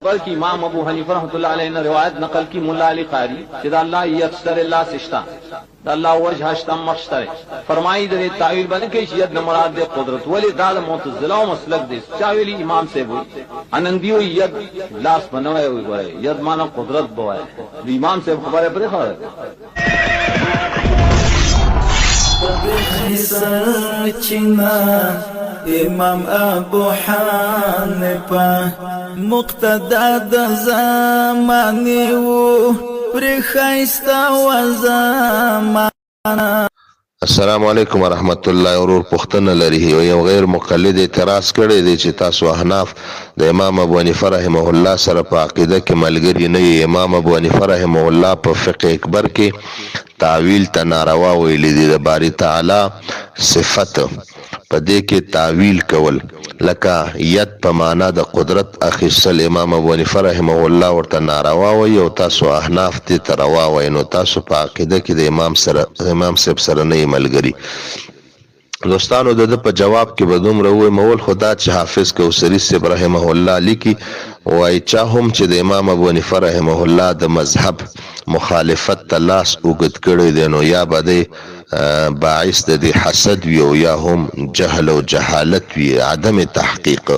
اکبر کی امام ابو حنیفه رحمة الله علیه نه روایت نقل کی ملا علی قاری چې د الله ید شته دی لاس شته د الله وجه شته مخ شته دی فرمایی د دې تاویل به نه کوي چې ید نه مراد دی قدرت ولې دا د معتزله مسلک دی چا ویلي امام صاحب وایي انندی وایي ید لاس به نه وایي وایي ګوره ید معنی قدرت به وایي د امام صاحب خبره پرې خبره سرچینه امام ابو حنیفه مقتدا د زمانه وو پر خیسته و زمانه. السلام علیکم ورحمت الله ورور پوښتنه لري یو یو غیر مقلد اعتراض کړی دی چې تاسو احناف د امام ابو حنیفه رحمه الله سره په عقیده کې ملګري نه یې امام ابو حنیفه رحمه الله په فقه اکبر کې تاویل ته ناروا ویلي دي د باری تعالی صفت په دې کې تاویل کول لکه ید په معنا د قدرت اخیستل امام ابو حنیفه رحمه الله ورته ناروا وایي او تاسو احناف دې ته روا وایي نو تاسو په عقیده کې د امام سره امام صاحب سره نه یې ملګري. دوستانو د ده په جواب کې به دومره ووایم اول خو دا چې حافظ کوثري صاحب رحمه الله لیکي وایي چا هم چې د امام ابو حنیفه رحمه الله د مذهب مخالفت ته لاس اوږد کړی دی نو یا به دی باعث د دې حسد وي او یا هم جهل او جهالت وي عدم تحقیق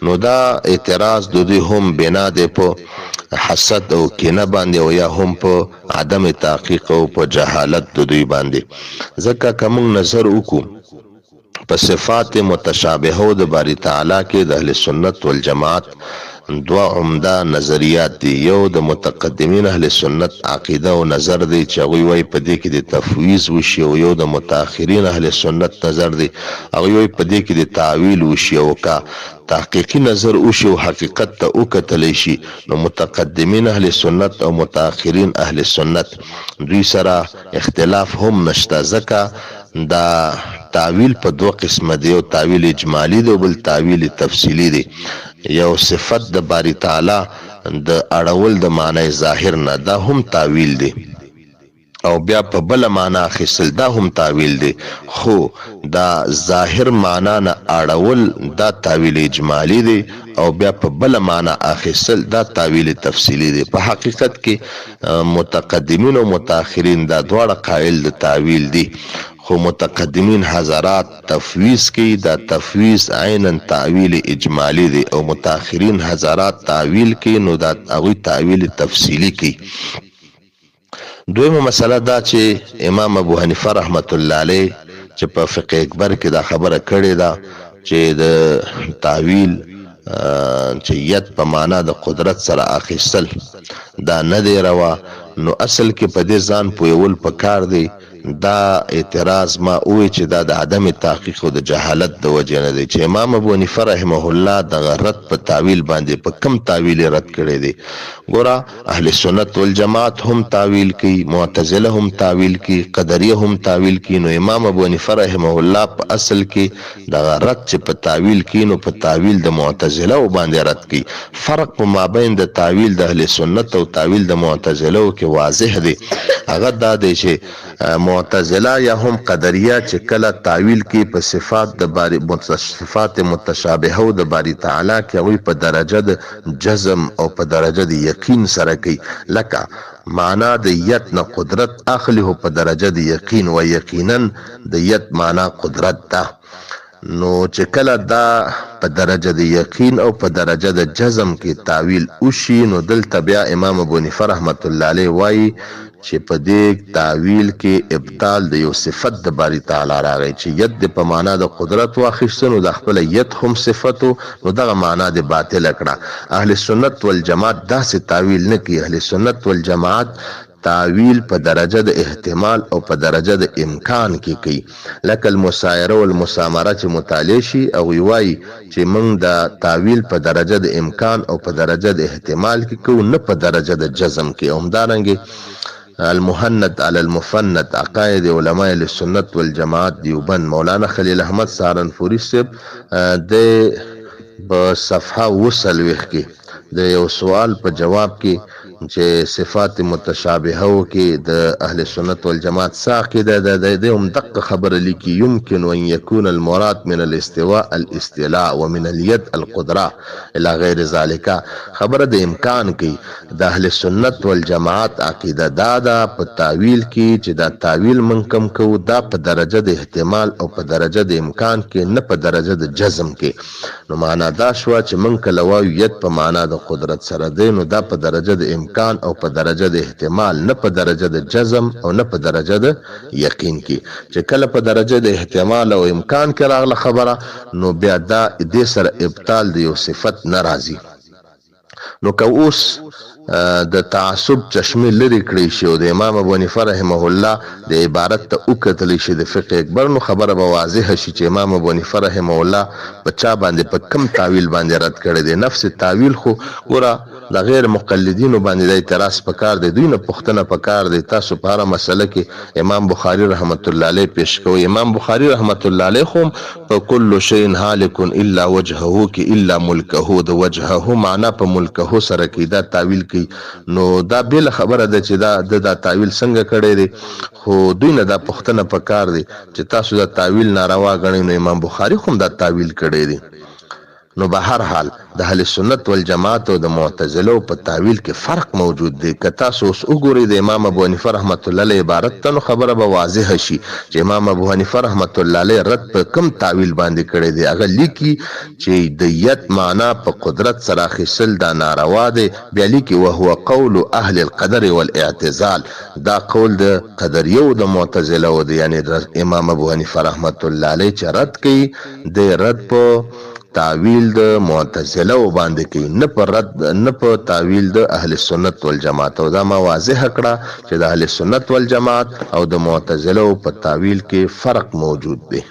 نو دا اعتراض د دوی هم بنا دی په حسد او کینه باندې او یا هم په عدم تحقیق او په جهالت د دوی باندې ځکه که موږ نظر وکړو په صفات متشابهو د باری تعالی کې د اهل سنت والجماعت دوه عمده نظریات دي یو د متقدمین اهل سنت عقیده او نظر دی چې هغوی وایي په دې کې د تفویض وشي او یو د متأخرین اهل سنت نظر دی هغوی وایي په دې کې د تعویل وشي او که تحقیقي نظر وشي او حقیقت ته وکتل شي نو متقدمین اهل سنت او متأخرین اهل سنت دوی سره اختلاف هم نشته ځکه دا تاویل په دوه قسمه دی یو تاویل اجمالی دی او بل تاویل تفصیلی دی یو صفت د باری تعالی د اړول د معنی ظاهر نه دا هم تاویل دی. او بیا په بله معنی اخیستل دا هم تاویل دی خو دا ظاهر معنی نه اړول دا تاویل اجمالی دی او بیا په بله معنی اخیستل دا تاویل تفصیلی دی په حقیقت کې متقدمین او متاخرین دا دواړه قائل د تاویل دي خو متقدمین حضرات تفویض کوي دا تفویض عینا تاویل اجمالی دی او متاخرین حضرات تاویل کوي نو دا هغوی تاویل تفصیلی کوي. دویمه مسله دا چې امام ابو حنیفه رحمت الله علیه چې په فقه اکبر کې دا خبره کړې ده چې د تاویل چې ید په معنا د قدرت سره اخیستل دا نه دی روا نو اصل کې په دې ځان پویول پکار دی دا اعتراض ما ووی چې دا د عدم تحقیق او د جهالت د وجې نه دی چې امام ابو حنیفه رحمه الله دغه رد په تاویل باندې په کوم تاویل یې رد کړی دی ګوره اهل سنت والجماعت هم تاویل کوي معتزله هم تاویل کوي قدریه هم تاویل کوي نو امام ابو حنیفه رحمه الله په اصل کې دغه رد چې په تاویل کوي نو په تاویل د معتزله و باندې رد کوي فرق په مابین د تاویل د اهل سنت او تاویل د معتزله کې واضح دی هغه دا دی چې معتزله یا هم قدریه چې کله تاویل کوي په صفات د باری صفات متشابهه د باری تعالی کې هغوی په درجه د جزم او په درجه د یقین سره کوي لکه معنا د ید نه قدرت اخلي خو په درجه د یقین و یقینا د ید معنا قدرت ده نو چې کله دا په درجه د یقین او په درجه د جزم کې تاویل وشي نو دلته بیا امام ابو حنیفه رحمت الله علیه وایي چې په دې تاویل کې ابطال د یو صفت د باری تعالی راغی چې ید دې په معنا د قدرت واخیسته نو دا خپله ید هم صفت و نو دغه معنا دې باطله کړه اهل سنت والجماعت داسې تاویل نه کوي اهل سنت والجماعت تاویل په درجه د احتمال او په درجه د امکان کې کوي لکه المسایره والمسامره چې مطالعه شي هغوی وایي چې موږ دا تاویل په درجه د امکان او په درجه د احتمال کې کوو نه په درجه د جزم کې او همدارنګه المهند علی المفند عقاید علماء اهل سنت والجماعت دیوبند مولانا خلیل احمد سهارنپوري صاحب د په صفحه 47 کې. د یو سوال په جواب کې چې صفات متشابهه کې د اهل سنت والجماعت څه عقیده ده، د هم دقه خبره لیکي: يمكن ان يكون المراد من الاستواء الاستيلاء ومن اليد القدره الى غیر ذلك. خبره د امکان کوي. د اهل سنت والجماعت عقیده دا ده په تاویل کې چې دا تاویل من کم کو، دا په درجه د احتمال او په درجه د امکان کې، نه په درجه د جزم کې. نو معنا دا شوه چې من کله وایو ید په معنا د قدرت سره دی، نو دا په درجه د امکان او په درجه د احتمال، نه په درجه د جزم او نه په درجه د یقین کې. چې کله په درجه د احتمال او امکان کې راغله خبره، نو بیا دا دې سره ابطال د یو صفت ناراضي. نو که اوس د تعصب چشمه لرې کړی شي او د امام ابو حنیفه رحمه الله د عبارت ته وکتل شي د فقه اکبر، نو خبره به واضحه شي چې امام ابو حنیفه رحمه الله په چا باندې، په کم تاویل باندې رد کړی دی. نفس تاویل خو ګوره د غیر مقلدینو باندې د اعتراض پکار دی، دوی نه پوښتنه پکار دی. تاسو په هره مسله کې امام بخاری رحمت الله علیه پیش کوي. امام بخاری رحمت الله علیه خو په کل شیء هالک الا وجهه کې الا ملکه، د وجهه معنا په ملکه سره کې دا تاویل کوي. نو دا بل خبره ده چې دا د دا تاویل څنګه کړی دی، خو دوی نه دا پوښتنه پکار دی چې تاسو دا تاویل ناروا ګڼئ، نو امام بخاری خو هم دا تاویل کړی دی. نو به هر حال د اهل سنت والجماعت او د معتزله په تاویل کې فرق موجود دی. که تاسو اوس وګورئ د امام ابو حنیفه رحمت الله علیه عبارت ته، نو خبره به واضحه شي چې امام ابو حنیفه رحمت الله علیه رد په کم تاویل باندې کړی دی. هغه لیکي چې د ید معنا په قدرت سره اخیستل دا ناروا دی. بیا لیکي: وهو قول اهل القدر والاعتزال. دا قول د قدریو، د معتزله دی. یعنی امام ابو حنیفه رحمت الله علیه چې رد کوي، د رد په تاویل د معتزله و باندې کوي، نه په رد، نه په تاویل د اهل سنت والجماعت. او دا ما واضح کړه چې د اهل سنت والجماعت او د معتزله په تاویل کې فرق موجود دی.